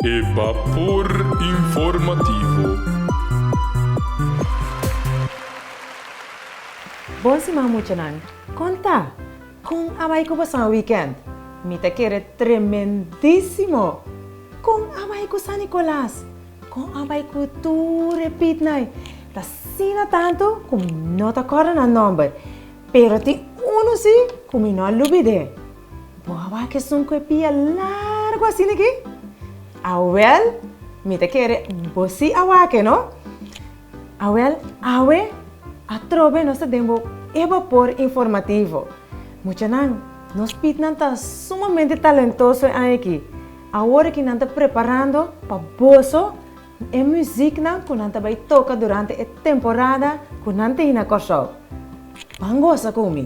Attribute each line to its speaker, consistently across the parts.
Speaker 1: E bapor informativo.
Speaker 2: Bon siman muchanan, kon ta? Kon a bai ku boso weekend? Mi ta kere tremendísimo! Kon a bai ku San Nicolas? Kon a bai ku tur e pitnan? Ta asina tantu ku mi no ta kòrda nan nòmber, pero tin unu sí ku mi no a lubid'é. Bo a wak esun ku e pia largu asina aki? Awel, mi ta kere bo sí a wak e, no? Awel, awe atrobe nos ta den bo e bapor informativo. Muchanan, nos pitnan ta sumamente talentoso e aña aki. Awor aki nan ta preparando pa boso E muziknan ku nan ta bai toka durante e temporada ku nan tin na Kòrsou. Ban gosa ku mi!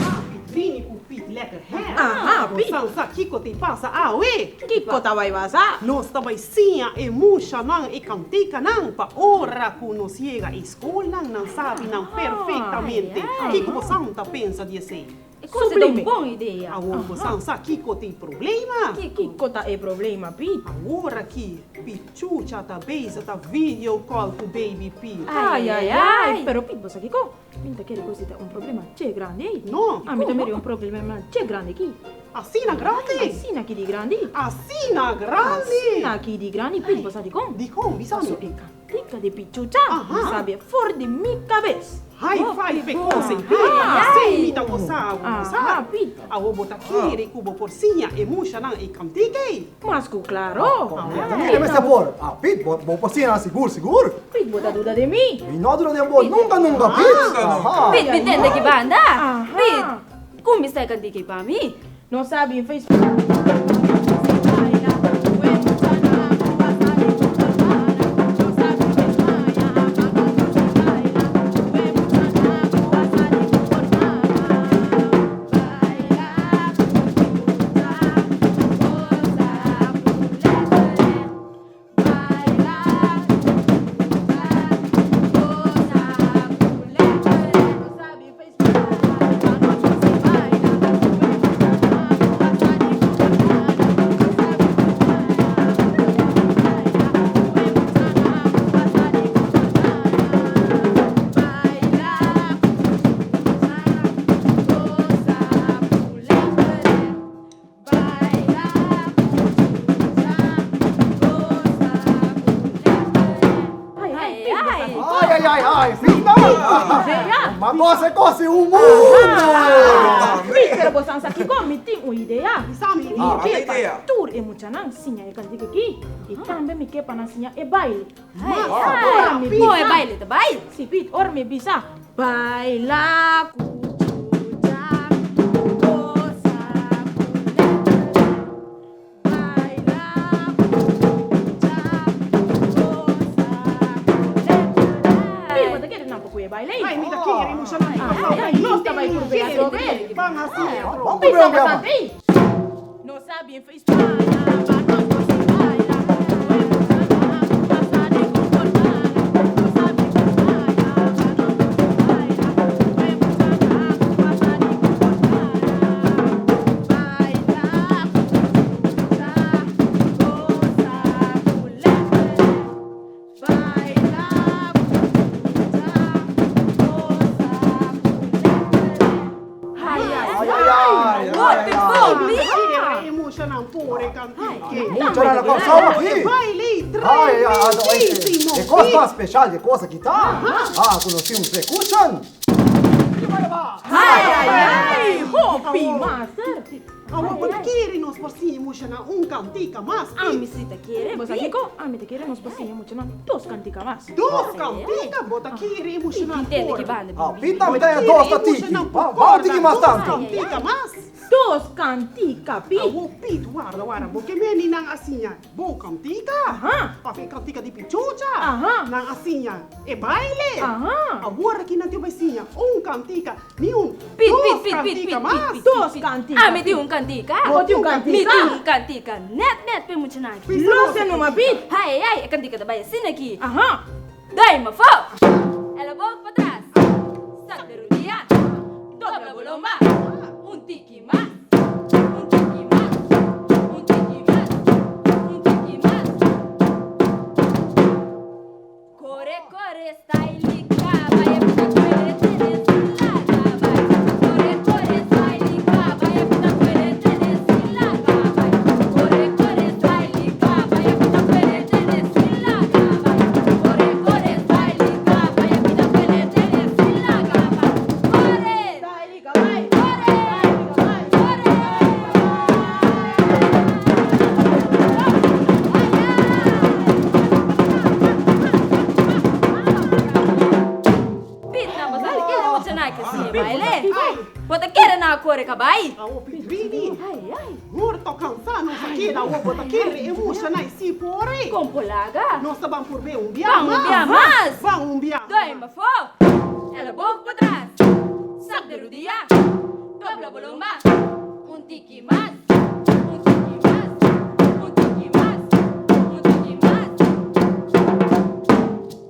Speaker 3: Ah, Piet bini ku Piet lekker hè. Aha, Piet. Bo sa kiko tin pasa awe?
Speaker 4: Kiko ta bai pasa?
Speaker 3: Nos ta bai siña e mushanan e kantikanan pa ora ku nos yega e skolnan nan sabi nan perfektamente. Kiko bo san ta pensa di esei?
Speaker 4: E kos ta un bon idea.
Speaker 3: Awor bo san sa kiko ta e problema?
Speaker 4: Kiko ta e problema, Piet?
Speaker 3: Awor aki Pichucha ta bezig ta video call ku baby Piet.
Speaker 4: Ai, ai, ai! Pero Piet, bo sa kiko? Mi ta kere kos di ta un problema che grandi ei.
Speaker 3: No.
Speaker 4: Ami ta mira un problema che grandi aki.
Speaker 3: Asina grandi?
Speaker 4: Asina aki di grandi.
Speaker 3: Asina grandi?
Speaker 4: Asina aki di grandi. Piet, bo sa dikon?
Speaker 3: Dikon? Bisa mi.
Speaker 4: Paso e Tika di pichucha, mi sabia for di mi kabes.
Speaker 3: High five pe kos ei bira, asei mi ta gosa awo bo sa. Awo bo ta kere ku bo por siña e mushanan e kantika ei.
Speaker 4: Mas ku klaro.
Speaker 5: Mi mester por. Ah Pit, bo por siña nan sigur sigur.
Speaker 4: Pit, bo ta duda den mi?
Speaker 5: Mi no duda den bo nunka nunka Pit. Aha.
Speaker 6: Pit, mi tende ki banda. Pit, kuminsá e kantika ei pa mi.
Speaker 4: No sabi Facebook.
Speaker 5: Ai, ai, ai, ai, Fita! Ma cosa cosa un mundo!
Speaker 4: Pero bo san sa kiko, mi tin un idea. Mi ke pa tur e muchanan siña e kantika aki. I tambe mi ke pa nan siña e baile. Ora mi
Speaker 6: Kon e
Speaker 4: bisa.
Speaker 6: baile ta bai?
Speaker 4: Si Pit, ora mi bisa, baila ku chucha, gosa ku lèlè. Baila ku chucha, gosa ku lèlè. Pit, bo ta kere nan pa ku e baile ei?
Speaker 3: Ai, mi ta kere muchanan di Kòrsou.
Speaker 4: Ai, nos ta bai purbe atrobe.
Speaker 3: Ban hasi atrobe.
Speaker 4: Pit, sa bastante ei. Nos a bin for Spaña, pa nos gosa y baila. Cu e muchanan cu a sa di comportana. Nos a bin for Spaña, pa nos gosa y baila. Cu e muchanan cu a sa di comportana. Baila cu chucha, gosa cu lèlè. Baila cu chucha, gosa cu lèlè.
Speaker 6: Ai, ai, ai! Hopi bon, mi!
Speaker 3: E muchanan por e kantike.
Speaker 5: Muchanan na Kòrsou aki.
Speaker 3: E baile
Speaker 5: Ai, ai, ai,
Speaker 3: tremendísimo.
Speaker 5: E kos mas speshal di e kos aki ta, ah, ku nos tin un percussion.
Speaker 4: Ai, ai, ai! Hopi master!
Speaker 3: Awor bo ta kere nos por siña muchanan un kantika mas?
Speaker 6: Ami si ta kere.
Speaker 4: Bo sa kiko? Ami ta kere nos por siña muchanan dos kantika mas.
Speaker 3: Dos kantika? Bo ta kere muchanan por.
Speaker 5: Ah, Pita, mi ta haña dos ta tiki. Ba un tiki mas tantu.
Speaker 3: Dos kantika mas?
Speaker 4: Dos kantika, Pit.
Speaker 3: Awor, Pit, warda, warda. Bo ke meni nan a siña bo kantika?
Speaker 4: Aha.
Speaker 3: Of e kantika di Pichucha?
Speaker 4: Aha.
Speaker 3: Nan a siña e baile?
Speaker 4: Aha.
Speaker 3: Awor aki nan tin bai siña un kantika. Mi un
Speaker 6: Pit,
Speaker 3: dos
Speaker 6: pit, pit, pit,
Speaker 3: kantika
Speaker 6: pit,
Speaker 3: mas.
Speaker 6: pit,
Speaker 4: Dos kantika.
Speaker 6: Ami tin un kantika.
Speaker 4: Bo tin un kantika?
Speaker 6: Mi tin un kantika. Net, net p'e muchanan aki.
Speaker 4: Los e numa Pit.
Speaker 6: Ai, ai, e kantika ta bai asina aki.
Speaker 4: Aha.
Speaker 6: Dai mafó! Elleboog patras. Sak de rudia. Dobla bo lomba. Un tiki mas. Un tiki mas. Un tiki mas. kabai.
Speaker 3: Awo Pitrini, morto kansá nos a keda awo bo ta kere e musha na e si por e.
Speaker 6: Kon por laga?
Speaker 3: Nos ta ban purb'é un bia
Speaker 6: Ban
Speaker 3: mas.
Speaker 6: un bia mas.
Speaker 3: Ban un bia.
Speaker 6: Duim afó, elleboog patras, sak de rudia, dobla bo lomba, un tiki mas, un tiki mas, un tiki mas, un tiki mas.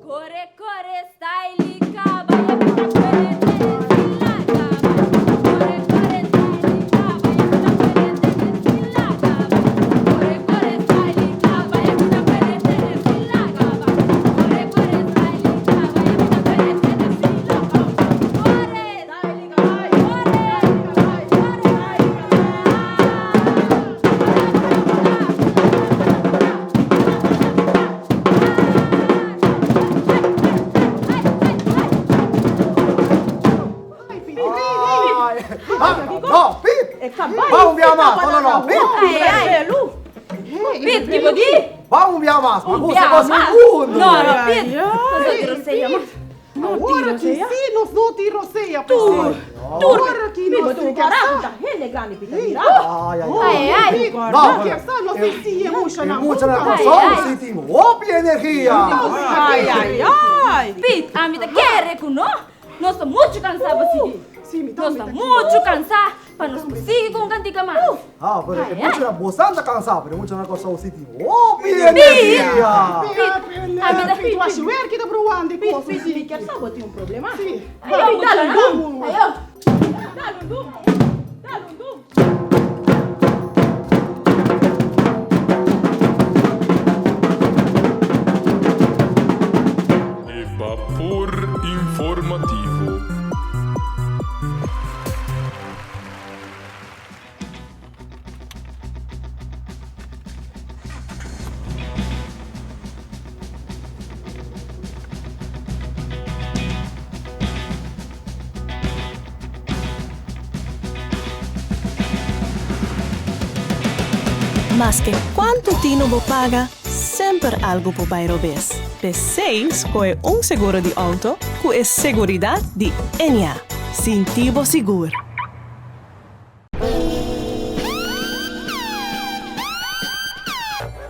Speaker 6: Kore, kore, style i kaba, e ku ta kore tene sin laga bai. Kore, kore, style i kaba, e ku ta kore tene sin laga bai. Kore, kore, style i kaba, e ku ta kore tene sin laga bai. Kore, kore, style i kaba, e ku ta kore tene sin laga bai. Kore, style i kaba, kore, kore, style i
Speaker 3: Ai, Pitrini.
Speaker 5: Ai, no, Pit! Ban un bia mas! No, no, no, Pit!
Speaker 6: Ai, ai. Pit, ki bo di?
Speaker 5: Ban un bia mas!
Speaker 6: Un
Speaker 5: Ma
Speaker 6: bia
Speaker 5: gusta kos
Speaker 6: mas.
Speaker 5: mundu!
Speaker 6: No, no, Pit. Nos no tin rosea mas.
Speaker 3: Awor aki si nos no tin rosea, p'esei.
Speaker 4: Tur.
Speaker 3: Awor aki nos tin ke sa.
Speaker 4: Hende grandi pita mira.
Speaker 5: Ai, ai,
Speaker 6: Ai,
Speaker 5: ai.
Speaker 6: ai.
Speaker 5: No,
Speaker 3: Nos ke sa, nos tin si e mushanan.
Speaker 5: E muchanan
Speaker 6: Ai,
Speaker 5: Kòrsou
Speaker 6: ai.
Speaker 5: si tin hopi energia!
Speaker 4: Ai, ai, ai.
Speaker 6: Pit, ami ta kere ku no. Nos ta muchu kansá pa sigui.
Speaker 3: Si, mi
Speaker 6: Nos
Speaker 3: tambe
Speaker 6: ta
Speaker 3: ta
Speaker 6: muchu kansá pa nos por sigui ku un kantika mas.
Speaker 5: Ah, pero e
Speaker 6: Ai, ai.
Speaker 5: muchanan bosan ta kansá, pero e muchanan Kòrsou si tin hopi energia!
Speaker 3: Pit,
Speaker 6: Ami ta-
Speaker 3: Pit, washi werki ta bruwando e kos.
Speaker 4: Pit, mi kier sa bo tin un problema.
Speaker 3: Si.
Speaker 6: Ayo,
Speaker 4: Dal un dum.
Speaker 6: Ayo.
Speaker 4: Dal un dum. Dal un dum.
Speaker 1: E Bapor Informativo.
Speaker 7: Maske kuantu tinu bo paga, semper algu por bai robes. P'esei skohe un seguro di outo ku e seguridat di Ennia. Sinti bo sigur!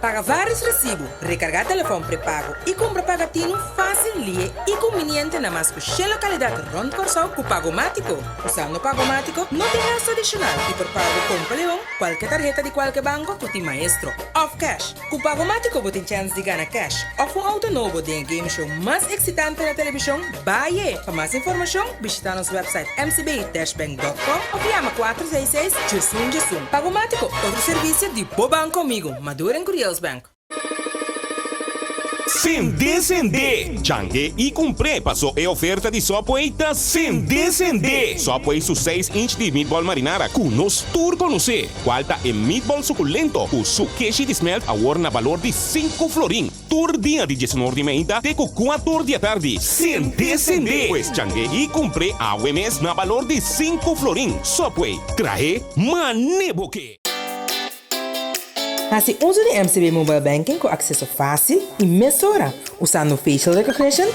Speaker 8: Paga vários resibu, rekargá telefòn prepago i kumpra pagatinu fásil, lihe i kumbiniente na mas ku shen lokalidat rònt Kòrsou ku Pagomátiko. Usando Pagomátiko no tin gastu adishonal i por paga bo kompra leon, kualke tarheta di kualke banko ku tin maestro òf kèsh. Ku Pagomátiko bo tin chèns di gana kèsh òf un outo nobo den e game show mas eksitante na televishon, Baye! Pa mas informashon, bishitá nos wèpsait mcb-bank.com òf yama 466 djesun djesun. Pagomátiko, otro servisio di bo banko amigo, Maduro en Curiels Bank.
Speaker 9: Sende sende! Change i kumpr'é paso e oferta di Subway ta sende sende! Subway su seis inch di meatball marinara ku nos tur konosé, kual ta e meatball sukulento ku su keshi di smelt awor na balor di sinku florin. Tur dia di diesunor di meinta te ku kuator di atardi. Sende sende! Pues change i kumpr'é awe mes na balor di sinku florin. Subway, trahe mane bo ke!
Speaker 8: Hasi uso di MCB Mobile Banking ku akseso fásil i mesora usando facial recognition,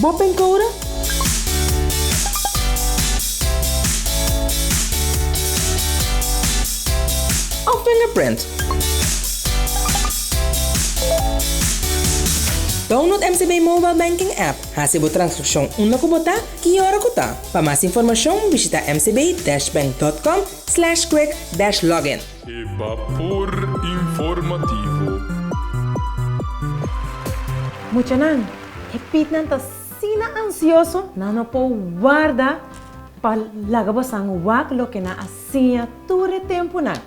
Speaker 8: bo pincode òf fingerprint. Download MCB Mobile Banking app. Hasi bo transakshon unda ku bo ta, ki ora ku ta. Pa mas informashon bishita mcb-bank.com slash quick dash login.
Speaker 1: E Bapor Informativo.
Speaker 2: Muchanan, e pitnan ta asina ansioso, nan no por warda pa laga bosan wak loke nan a siña tur e tempunan.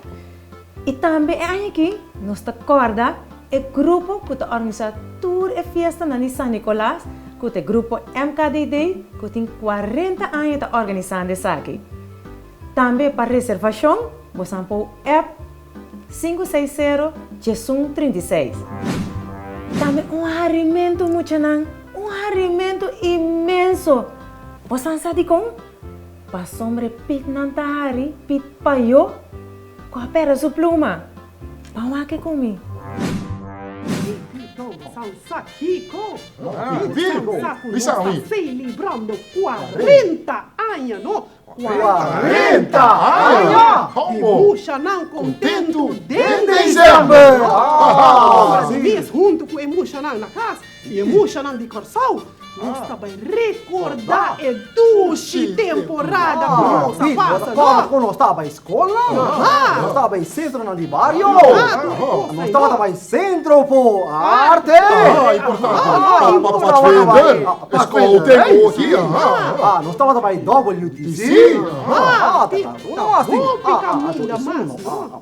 Speaker 2: I tambe e aña aki nos ta kòrda e grupo ku ta organisá tur e fiestanan di San Nicolas ku ta e grupo MKDD ku tin kuarenta aña ta organisando esaki. Tambe pa reservashon bo san pou app 560 1136. Tambe un harimentu muchanan, un harimentu inmenso! Bo san sa dikon? Pasobra e pitnan ta hari pit payó ku a pèrdè su pluma. Ban wak e ku mi.
Speaker 3: No, Sansa kiko?
Speaker 5: Pit,
Speaker 3: Sansa ku nos
Speaker 5: bisa
Speaker 3: ta
Speaker 5: mi.
Speaker 3: selebrando 40 aña, no?
Speaker 5: 40 aña!
Speaker 3: Di
Speaker 5: Como?
Speaker 3: mushanan kontentu den
Speaker 5: Den december!
Speaker 3: No,
Speaker 5: Ah,
Speaker 3: mas
Speaker 5: si.
Speaker 3: mes huntu ku e mushanan na kas i e mushanan di Kòrsou, nos ta bai rekordá e dushi temporada ku nos a
Speaker 5: Pit,
Speaker 3: pasa,
Speaker 5: bo
Speaker 3: no?
Speaker 5: ku nos tabata bai skol,
Speaker 3: Aha.
Speaker 5: nos tabata bai sentronan di bario,
Speaker 3: Aha, tur kos
Speaker 5: nos
Speaker 3: ei,
Speaker 5: tabata
Speaker 3: no?
Speaker 5: bai sentro po arte.
Speaker 1: Ah, importante.
Speaker 5: Ah,
Speaker 1: Pa-
Speaker 5: nos
Speaker 1: pa-
Speaker 5: tabata bai-
Speaker 1: Pathfinder,
Speaker 5: ah,
Speaker 1: Scouting,
Speaker 5: Pathfinder,
Speaker 1: oh, sí, aha.
Speaker 5: Ah, nos tabata bai WTC.
Speaker 1: Sí,
Speaker 5: Ah,
Speaker 3: Pit,
Speaker 5: ta-
Speaker 3: ta
Speaker 5: ah, sí.
Speaker 3: hopi
Speaker 5: Ah, ah,
Speaker 3: kaminda
Speaker 5: ah,
Speaker 3: mas,
Speaker 5: no,
Speaker 3: no?
Speaker 5: ah, ah.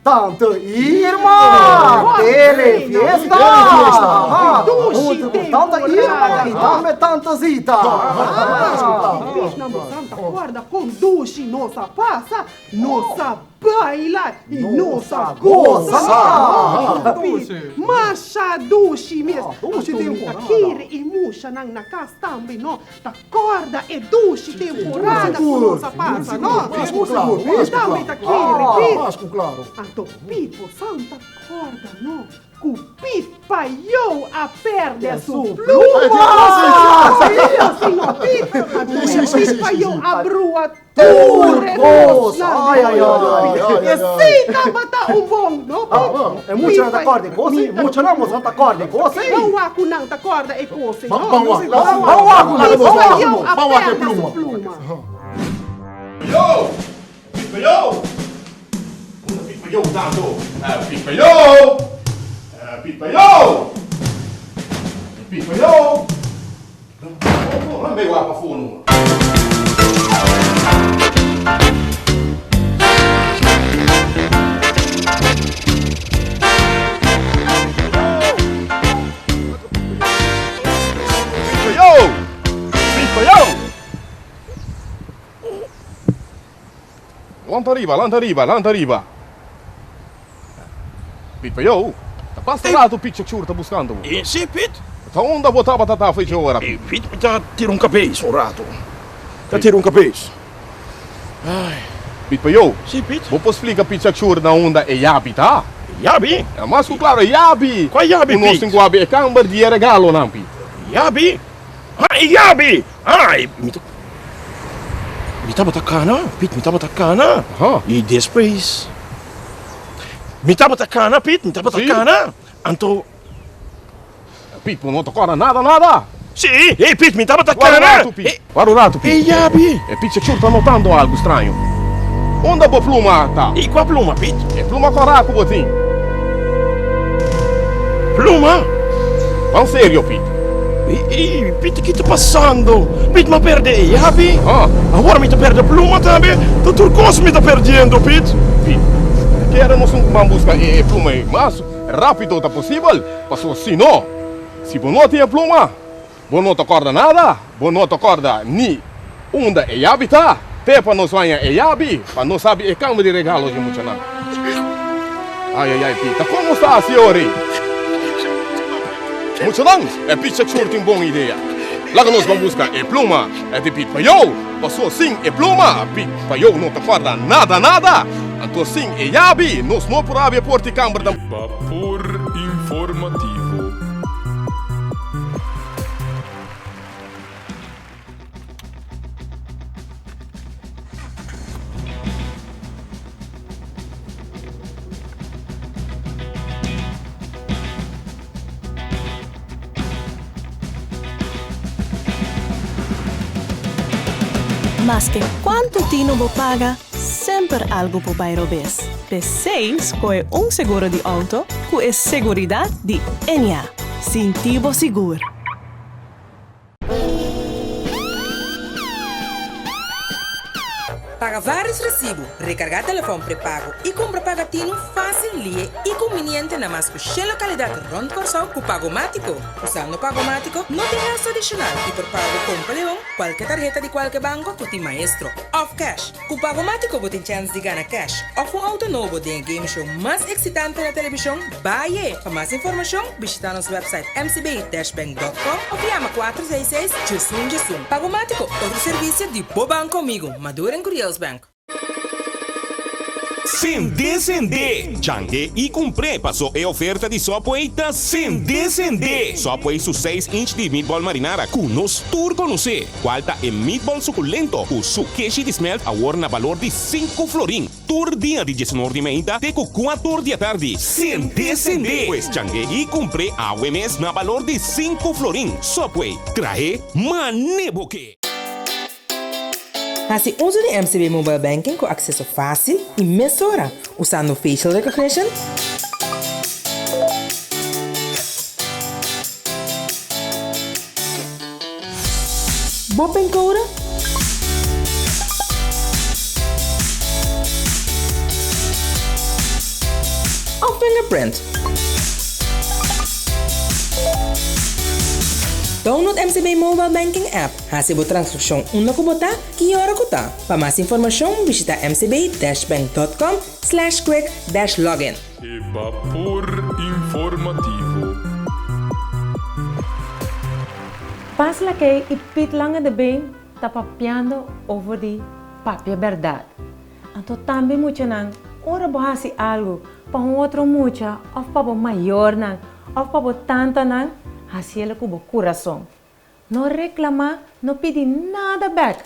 Speaker 5: Tante Irma, Telefiesta.
Speaker 1: Telefiesta.
Speaker 5: Ah,
Speaker 3: Dushi
Speaker 5: huntu ku Tante Irma i tambe Tante Zita.
Speaker 3: Ah, Krishna Santa korda kon dushi nos a pasa, nos a baila i nos a gosa.
Speaker 5: gosa.
Speaker 3: Pit, Masha dushi mes.
Speaker 5: Dushi
Speaker 3: Anto mi ta
Speaker 5: temporada.
Speaker 3: kere e mushanan na kas tambe, no? Ta korda e dushi temporada ku nos a pasa, no?
Speaker 1: Mas ku klaro, mas ku
Speaker 3: Tambe ta
Speaker 1: klaro.
Speaker 3: kere, Pit.
Speaker 1: Mas ku klaro.
Speaker 3: Anto Pipo Santa korda, no? Ku Pit Payo a pèrdè su pluma! Sí, no, Pit!
Speaker 1: Sí, sí, sí,
Speaker 3: Pit
Speaker 1: sí,
Speaker 3: Payo
Speaker 1: sí.
Speaker 3: a brua
Speaker 5: Tur
Speaker 3: tur e
Speaker 5: kos.
Speaker 3: kosnan.
Speaker 5: Ai, ai, ai,
Speaker 1: ai, ai,
Speaker 3: Esei tabata un bon, no? Pit?
Speaker 5: E muchanan ta korda e kos,
Speaker 3: Mi ta-
Speaker 5: muchanan no ta korda e kos.
Speaker 3: Ban wak ku nan ta korda e kos, no?
Speaker 1: Ban wak,
Speaker 5: Ban wak,
Speaker 3: Pit
Speaker 5: ban wak.
Speaker 3: Payo a
Speaker 1: Ban wak e
Speaker 3: pèrdè su
Speaker 1: pluma.
Speaker 3: pluma.
Speaker 9: Yo! Pipa yo! Unda Pipa yo tanto? Pipa yo! Pipa yo! Pipa yo! Oh, oh, wak pafó no. Pipa yo! Pipa yo! Lanta riba, lanta riba, lanta riba. Piet yo, ta basta rato Piet Chur ta buskando.
Speaker 10: E si, Piet?
Speaker 9: Ta unda bo tabata ta fecha ora, Piet?
Speaker 10: Piet, mi ta tira un kabes un rato. Ta tira un kabes. Ai.
Speaker 9: Piet yo,
Speaker 10: Si, Piet?
Speaker 9: bo por splika Piet Chur na unda e yabi ta?
Speaker 10: Yabi?
Speaker 9: Ja, mas ku klaro, yabi!
Speaker 10: Kua yabi,
Speaker 9: Ku nos
Speaker 10: Piet?
Speaker 9: tin ku habri e kamber di e regalonan, Piet.
Speaker 10: Yabi? Ah, e yabi! Ai, mi ta Mi tabata kana, Piet, mi tabata kana.
Speaker 9: Aha.
Speaker 10: I despues mi tabata kana, Piet, mi tabata
Speaker 9: Sí.
Speaker 10: kana. Anto
Speaker 9: Piet, bo no ta kòrda nada, nada.
Speaker 10: Sí, hey Piet, mi tabata
Speaker 9: Wak un
Speaker 10: kana.
Speaker 9: ratu, Piet. Wak un ratu, Piet.
Speaker 10: E yabi.
Speaker 9: E Piet Chur ta notando algu straño. Unda bo pluma ta?
Speaker 10: I kua pluma, Piet?
Speaker 9: E pluma kòrá ku bo tin.
Speaker 10: Pluma?
Speaker 9: Ban serio, Piet.
Speaker 10: Ey, Piet, ki ta pasando? Piet, m'a pèrdè e yabi.
Speaker 9: Ah.
Speaker 10: Awor mi ta pèrdè pluma tambe. Ta tur kos mi ta pèrdiendo, Piet.
Speaker 9: Piet, ta kere nos un ban buska e pluma ei mas rápido ta posibel, pasobra si no, si bo no tin e pluma, Bo no ta kòrda nada, bo no ta kòrda ni unda e yabi ta, te pa nos haña e yabi, pa nos sabi e kambio di regalo dje muchanan. Ai, ai, ai, Pita, kon nos ta hasi ora ei? Muchanan, e Picha Chur tin bon idea. Laga nos ban buska e pluma di Pit Payou, paso sin e pluma, Pit Payou no ta kòrda nada, nada. Anto sin e yabi, nos no por habri e porta di kamber tampoco.
Speaker 1: Bapor informativo.
Speaker 7: Maske kuantu tinu bo paga, semper algu por bai robes. P'esei skohe un seguro di outo ku e seguridat di Ennia. Sinti bo sigur.
Speaker 8: Paga vários resibu, rekargá telefòn prepago i kumpra pagatinu fásil, lihe i kumbiniente na mas ku shen lokalidat rònt Kòrsou ku Pagomátiko. Usando Pagomátiko no tin gastu adishonal i por paga ku Kompa Leon, kualke tarheta di kualke banko ku tin Maestro òf kèsh. Ku Pagomátiko bo tin chèns di gana kèsh òf un outo nobo den e game show mas eksitante na televishon, Baie! Pa mas informashon, bishitá nos wèpsait mcb-bank.com òf yama 466 11 11. Pagomátiko, otro servisio di bo banko amigo, Maduro en Curiels Bank.
Speaker 9: Sende sende! Change i kumpr'é paso e oferta di Subway ta sende sende! Subway su seis inch di meatball marinara ku nos tur konosé, kual ta e meatball sukulento ku su keshi di smelt awor na balor di sinku florin tur dia di diesunor di meinta te ku kuator di atardi. Sende sende! Pues change i kumpr'é awe mes na balor di sinku florin. Subway, trahe mane bo ke!
Speaker 8: Hasi uso di MCB Mobile Banking ku akseso fásil i mesora usando facial recognition, bo pincode òf fingerprint. Download MCB Mobile Banking app. Hasi bo transakshon unda ku bo ta, ki ora ku ta. Pa mas informashon bishita mcb-bank.com slash quick-login.
Speaker 1: E bapor informativo.
Speaker 2: Pas Lakey i Piet Lange de Been ta papiando over di papia bèrdat. Anto tambe muchanan, ora bo hasi algu pa un otro mucha òf pa bo mayornan òf pa bo tantanan, hasiel ku bo kurason. No reklamá, no pidi nada bèk.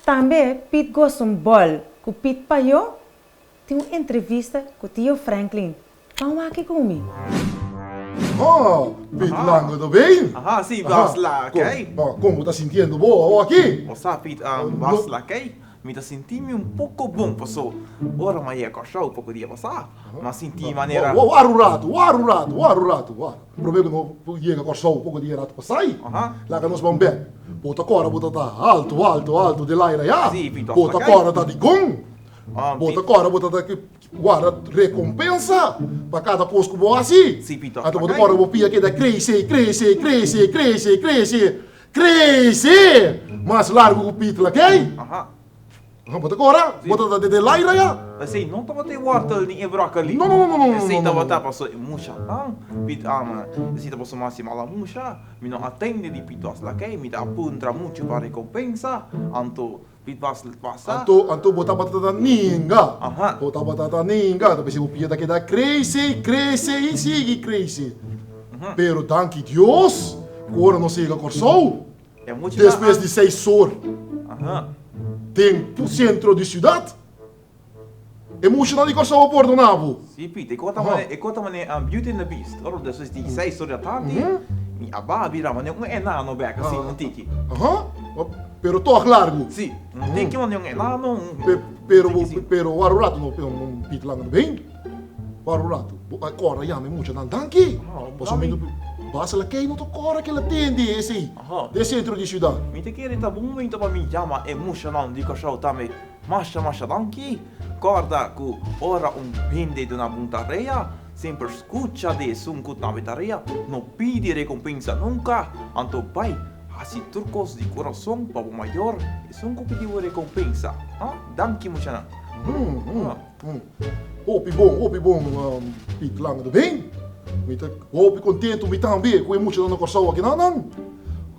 Speaker 2: Tambe Piet gosta un bòl ku Piet Payó tin un entrevista ku Tio Franklin. Ban wak ku mi.
Speaker 5: Ha, Piet Lange ta bin.
Speaker 11: Aha, si, Bas Lakey.
Speaker 5: Kon bo ta sintiendo bo awor aki?
Speaker 11: Bo sa, Piet, Bas Lakey, Mi ta sinti mi un poko bon paso ora mi a yega Kòrsou poko dia pasá mi a sinti manera.
Speaker 5: Wara un ratu, wara un ratu, wara un ratu, wara. Promé ku no yega Kòrsou poko dia ratu pasá ei, laga nos ban bèk. Bo ta kòrda bo ta ta altu, altu, altu den laira ya. Bo ta kòrda ta di kon. Bo ta kòrda bo ta ta guarda rekompensa pa kada kos ku bo hasi. Anto bo ta kòrda bo pia keda krese, krese, krese, krese, krese. Crece! Mas largo cu Piet Lakey.
Speaker 11: Aha.
Speaker 5: Bo ta cora? Bo ta den laira ya?
Speaker 11: Esey no tabata e wortel ni e broccoli.
Speaker 5: No, no, no, no, no,
Speaker 11: Esey tabata paso e mushanan. Piet ama. Esey ta paso mas si mala musha. Mi no a tende di Piet was Lakey. Mi ta a puntra mucho pa recompensa. Anto Piet was pasa.
Speaker 5: Anto, anto bo tabata ta ninga.
Speaker 11: Aha.
Speaker 5: Bo tabata ta ninga. Ta p'esey bo pia ta keda crece, crece y sigui crece. Pero danki Dios ku ora nos yega Kòrsou, despues di seis or den sentro di siudat, e mushanan di Kòrsou a pordona bo.
Speaker 11: Sí, Pete, e kota mane, e kota mane Beauty and the Beast, ora despues di seis or di atardi, mi a baha bira mane un enano bek así, un tiki.
Speaker 5: Aha, pero tòg largu.
Speaker 11: Sí, un tiki mane un enano, un
Speaker 5: Pero, pero wak un rato no, Pete langa no bin. Para un ratu, bo a kòrda yama e muchanan danki. Pasobra mi no basta la kei no ta kòrda kel a tende esei den sentro di siudat.
Speaker 11: Mi ta kere ta bon momento pa mi yama e muchanan di Kòrsou tambe. Masha masha danki. Kòrda ku ora un hende duna bo un tarea, semper skucha di esun ku duna bo e tarea. No pidi rekompensa nunka. Anto bai hasi tur kos di kurason pa bo mayor, esun ku pidi bo rekompensa. Danki muchanan.
Speaker 5: Hopi bon, hopi bon Piet Lange de Been. Mi ta hopi kontentu mi tambe ku e muchanan na Kòrsou akinanan.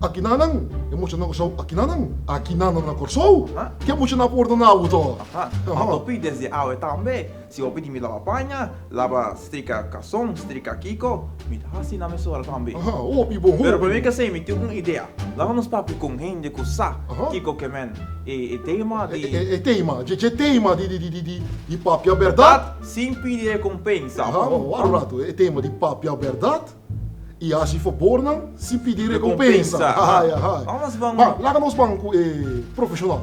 Speaker 5: Akinanan, e muchanan na Kòrsou akinanan, akinanan na Kòrsou. Ke muchanan a pordoná bo to?
Speaker 11: Aha, anto Piet desde awe tambe, si bo pidi mi laba paña, laba strika karson, strika kiko, mi ta hasi na mesora tambe.
Speaker 5: Aha, hopi bon, hopi.
Speaker 11: Pero promé ke esei mi tin un idea. Laga nos papia ku un hende ku sa kiko ke men. E tema di.
Speaker 5: E tema, dje tema di di papia bèrdat.
Speaker 11: Sin pidi rekompensa.
Speaker 5: Aha, wak un ratu, e tema di papia bèrdat i hasi fabornan sin pidi rekompensa. Ai, ai. Ban, laga nos ban ku e profeshonal.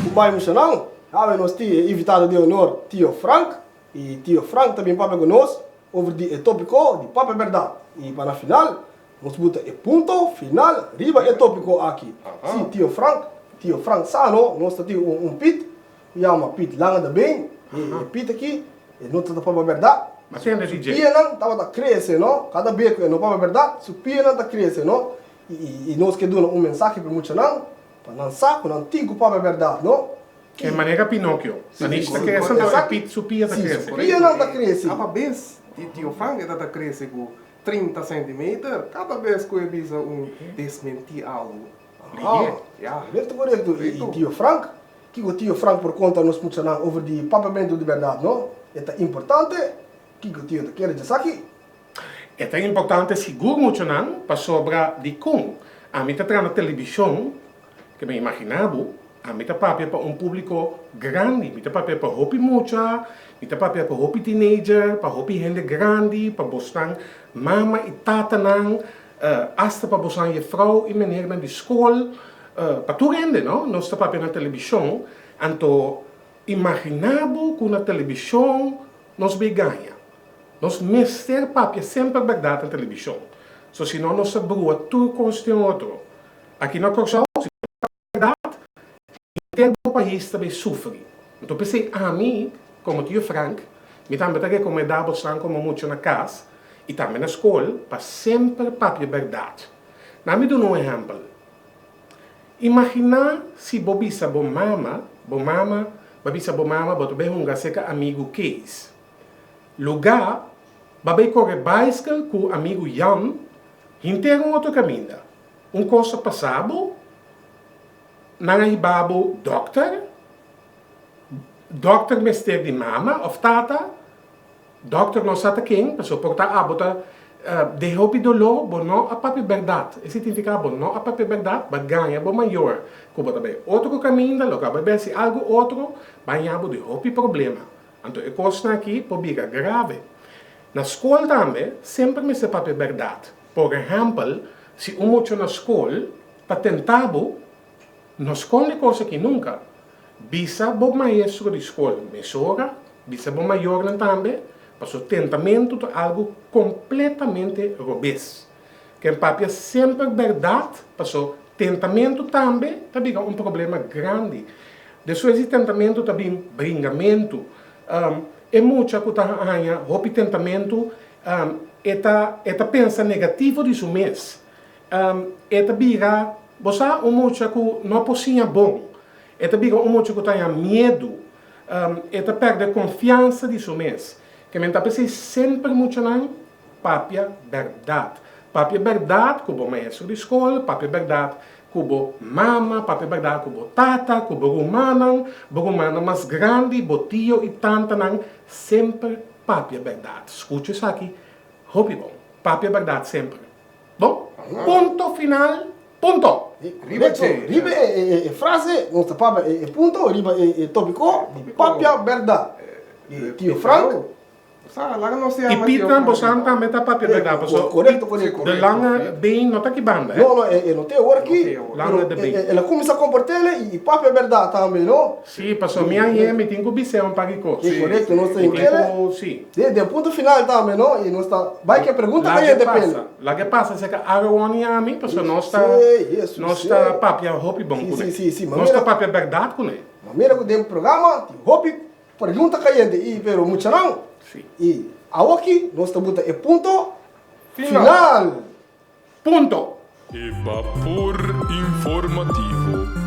Speaker 12: Ku bai mushanan, awe nos tin e invitado di honor Tio Frank i Tio Frank ta bin papia ku nos over di e topiko di papia bèrdat i pa na final Nos buta e punto final riba e tópiko aki. Sí, tio Frank, tio Frank sa no, nos ta tin un un pit ku yama Piet Lange de Been. E e pit aki e no ta ta papia bèrdat.
Speaker 13: Ma tende
Speaker 12: Su
Speaker 13: DJ.
Speaker 12: pianan tabata krese no, kada be ku e no papia bèrdat, su pianan ta krese no. I i i nos ke duna un mensahe pa e muchanan, pa nan sa ku nan tin ku papia bèrdat no.
Speaker 13: E manera Pinocchio. Nanish ta krese anto e pit su pia ta
Speaker 12: Sí,
Speaker 13: krese.
Speaker 12: su pianan ta krese.
Speaker 14: Kaba bes di tio Frank e ta ta krese ku 30 centimeter kada bes ku e bisa un desmentí algu.
Speaker 12: Aha,
Speaker 14: Ya.
Speaker 12: Korekto, korekto. I tio Frank? Kiko Tio Frank por konta nos muchanan over di papiamentu di bèrdat, no? E ta importante? Kiko Tio ta kere djesaki?
Speaker 13: E ta importante sigur muchanan pasobra dikon ami ta traha na televishon ke mi imagina bo ami ta papia pa un publiko grandi mi ta papia pa hopi mucha mi ta papia pa hopi teenager pa hopi hende grandi pa bosnan mama i tatanan asta pa bosnan jefrou i menernan di skol pa tur hende no nos ta papia na televishon anto imagina bo ku na televishon nos bay gaña. Nos mester papia semper bèrdat na telebishon, so si no nos ta brua tur kos den otro. Aki na Kòrsou si bo papia bèrdat, henter bo pais ta bay sufri. Anto p'esei ami, komo tio Frank, mi tambe ta rekomendá bosnan komo mucha na kas i tambe na skol pa semper papia bèrdat. Na mi duna un ehèmpel. Imaginá si bo bisa bo mama, bo mama, bo a bisa bo mama bo ta bay hunga serka amigu Kees. Lugá, Ba bay kore baiskel ku amigu Jan hinter un otro kaminda. Un kos a pasa bo? Nan a hiba bo dòkter? Dòkter mester di mama òf tata? Dòkter no sa ta ken, pasobra por ta abo ta den hopi doló, bo no a papia bèrdat. E signifiká bo no a papia bèrdat, ba gaña bo mayor ku bo ta bay otro kaminda, loke a bay besi algu otro, baña bo den hopi problema. Anto e kosnan aki por bira grave. Na skol tambe semper mester papia bèrdat. Por ehèmpel, si un mucha na skol ta tenta bo, no skonde kos aki nunka. Bisa bo maestro di skol mesora, bisa bo mayornan tambe, pasobra tentamentu ta algu kompletamente robes. Ken papia semper bèrdat, paso tentamentu tambe ta bira un problema grandi. Despues di tentamentu ta bin bringamentu. E mucha ku ta haña hopi tentamentu, e ta e ta pensa negativo di su mes. E ta bira, bo sa, un mucha ku no por siña bon. E ta bira un mucha ku ta haña miedu. E ta pèrdè konfiansa di su mes. Ke men ta p'esei semper muchanan Papia bèrdat. Papia bèrdat ku bo maestro di skol, papia bèrdat ku bo mama, papia bèrdat ku bo tata, ku bo rumannan, bo rumannan mas grandi, bo tio i tantanan, semper papia bèrdat. Skucha esaki hopi bon. Papia bèrdat semper. Bon? Punto final, punto!
Speaker 12: Riba riba e frase nos ta papia e punto riba e topiko di papia bèrdat. Tio Frank.
Speaker 13: I Piet bosan tambe ta papia berdad paso
Speaker 12: Correcto, correcto.
Speaker 13: De lange been no ta ki banda eh.
Speaker 12: No, no, e no te awor aki.
Speaker 13: Lange de been.
Speaker 12: El a cuminsa comportele y papia berdad tambe, no?
Speaker 13: Si, paso mi añe mi tin cu bis'é un par di cos.
Speaker 12: Si, correcto, nos ta
Speaker 13: Mi tin
Speaker 12: inkele.
Speaker 13: cu, si.
Speaker 12: Den punto final tambe, no? Y nos ta bay ke pregunta
Speaker 13: Laga
Speaker 12: cayente
Speaker 13: pasa,
Speaker 12: pele.
Speaker 13: laga pasa cerca Aaron y ami, paso nos ta,
Speaker 12: Si, Jesus,
Speaker 13: nos
Speaker 12: si.
Speaker 13: ta papia hopi bon
Speaker 12: Si,
Speaker 13: cune.
Speaker 12: si, si, si.
Speaker 13: Nos
Speaker 12: Manera
Speaker 13: ta papia berdad cune.
Speaker 12: Manera cu den programa tin hopi Pregunta cayente y pero muchanan y awoki nos ta buta e punto final.
Speaker 13: Punto!
Speaker 1: E bapor informativo.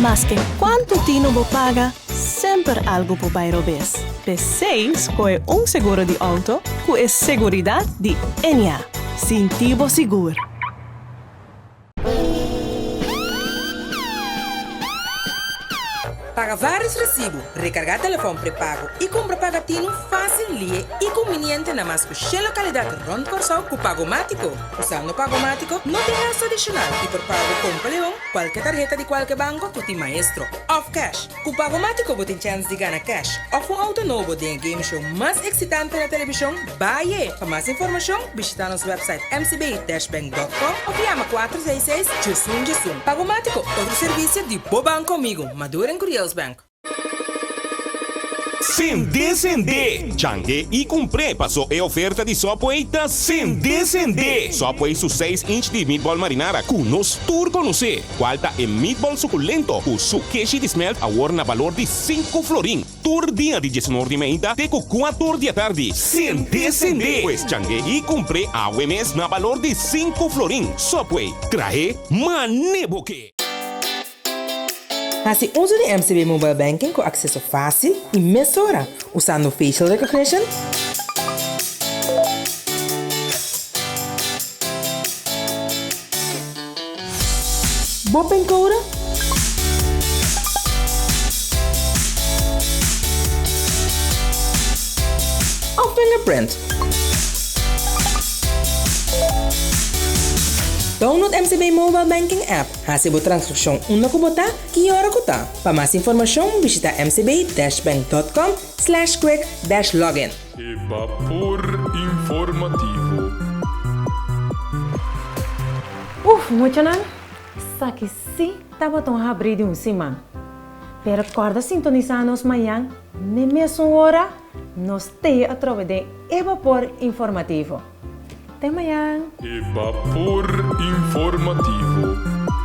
Speaker 7: Maske kuantu tinu bo paga, semper algu por bai robes. P'esei skohe un seguro di outo ku e seguridat di Ennia. Sinti bo sigur!
Speaker 8: Paga vários resibu, rekargá telefòn prepago i kumpra pagatinu fásil, lihe i kumbiniente na mas ku shen lokalidat rònt Kòrsou ku Pagomátiko. Usando Pagomátiko no tin gastu adishonal i por paga ku Kompa Leon, kualke tarheta di kualke banko ku tin Maestro òf kèsh. Ku Pagomátiko bo tin chèns di gana kèsh òf un outo nobo den e game show mas eksitante na televishon, Baye! Pa mas informashon, bishitá nos wèpsait mcb-bank.com òf yama 466 1111. Pagomátiko, otro servisio di bo banko amigu, Maduro en Curiels Bank.
Speaker 9: Sende sende! Change i kumpr'é paso e oferta di Subway ta sende sende! Subway su seis inch di meatball marinara ku nos tur konosé, kual ta e meatball sukulento ku su keshi di smelt awor na balor di sinku florin tur dia di diesunor di meinta te ku kuator di atardi. Sende sende! Pues change i kumpr'é awe mes na balor di sinku florin. Subway, trahe mane bo ke!
Speaker 8: Hasi uso di MCB Mobile Banking ku akseso fásil i mesora usando facial recognition, bo pincode òf fingerprint. Download MCB Mobile Banking app. Hasi bo transakshon unda ku bo ta i ora ku ta. Pa mas informashon bishita mcb-bank.com slash quick-login.
Speaker 1: E bapor informativo.
Speaker 2: Uf, muchanan, esaki sí tabata un habrí di un siman. Pero kòrda sintonisá nos mañan n'e mesun ora, nos t'ei atrobe den E Bapor Informativo. Te mañan!
Speaker 1: E bapor informativo.